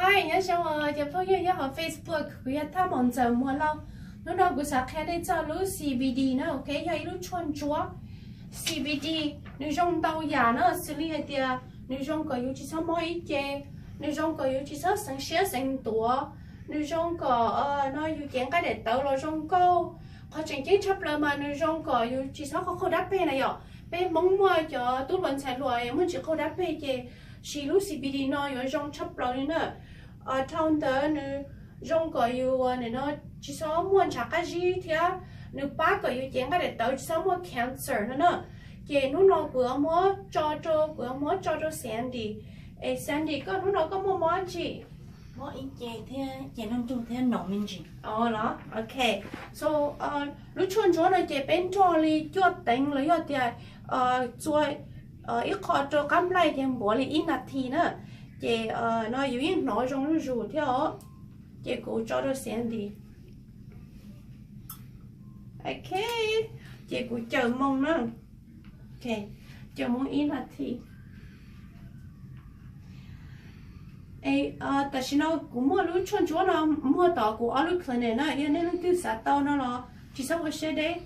Hi, nyob zoo os cov phooj ywg nyob hauv Facebook, kuv yog Thaj Mos Ntxawm Muas Lauj. Hnub no kuv xav qhia nej txog lub C B D na, ok, yog ib lub tshuaj ntsuab. C B D nws zoo ntau yam na, xws li hais tias nws zoo kom yus tsis txhob mob ib ce, nws zoo kom yus tsis txhob xeev siab xeev ntuav, nws zoo kom no yus cev nqaij daim tawv los zoo nkauj. Qhov tseem ceeb tshaj plaws mas nws zoo kom yus tsis txhob qaug dab peg na yom. Peb Hmoob muaj cov tub hluas ntxhais hluas muaj ntsis qaug dab peg ces siv lub C B D no yuav zoo tshaj plaws li na. Dhau ntawd nws zoo kom yus no tsis txhob muaj ntshav qab zib thiab nws pab kom yus cev nqaij daim tawv tsis txhob muaj cancer no na. Ces hnub no kuv yuav muab tso rau, kuv yuav muab tso rau Sandy. Es Sandy, koj hnub no koj muaj mob tsi? Mob ib ce thiab ce nrug nrug thiab no me ntsis. Los, ok. So lub tshuaj ntsuab no ces peb nrog li cuaj teev los yog tias txua ib qho rau qab nplaig ces npuav li ib nas this na. Ces no yus yeej hnov zoo zuj zus thiab os. Ces kuv tso rau Sandy. Ok, ces kuv caws moo na. Ok, caws moo ib nas this. Tam sim no kuv muaj lub tshuaj ntsuab no muag tom kuv ob lub clinic na, yog nej leej twg xav tau no los tsis txhob ua siab deb,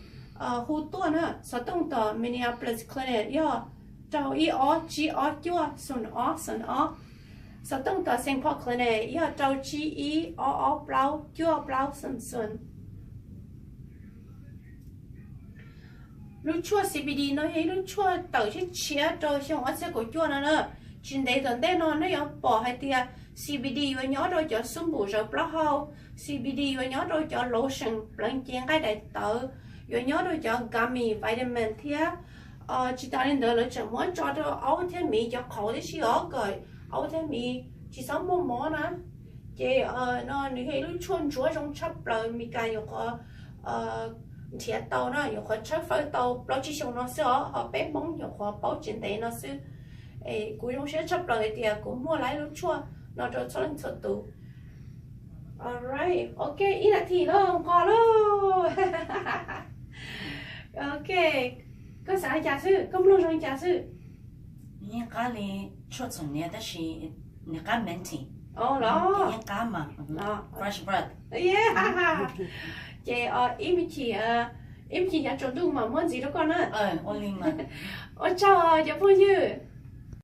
hu tuaj na. Xov tooj tom Minneapolis clinic yog rau ib ob tsib ob cuaj xoom ob xoom ob. Xov tooj tom Saint Paul clinic yog rau tsib ib ob ob plaub cuaj plaub xoom xoom. Lub tshuaj C B D no yog ib lub tshuaj tawm tshiab tshiab rau xyoo ob txhiab kaum cuaj no na. Tsis ntev tom ntej no nej yuav pom hais tias C B D yuav nyob rau cov xub npum zawv plaub hau, C B D yuav nyob rau cov lotion pleev cev nqaij daim tawv, yuav nyob rau cov gummy vitamin thiab. Tsis tas li ntawd lawv tseem muab tso rau aub thiab miv cov qhauv tib si os, kom aub thiab miv tsis txhob muaj mob na. Ces no nws yog ib lub tshuaj ntsuab zoo tshaj plaws Meskas nyuam qhuav nrhiav tau na, nyuam qhuav tshawb fawb tau plaub tsib xyoo no xwb os, ho peb Hmoob nyuam qhuav paub tsis ntev no xwb. Es kuv zoo siab tshaj plaws hais tias kuv muaj lub tshuaj no rau txhua leej txhua tus. Alright, ok, ib nas this lauj, nqos lauj. Ok, koj xav li cas xwb, koj mloog zoo li cas xwb? Nws yeej qab li tshuaj txhuam hniav tab sis nws qab minty. Los, yeej qab mas, fresh breath. Ces ib me chim, ib me chim yav tsaus ntuj mam muab ntxiv rau koj na. Ua tsaug cov phooj ywg.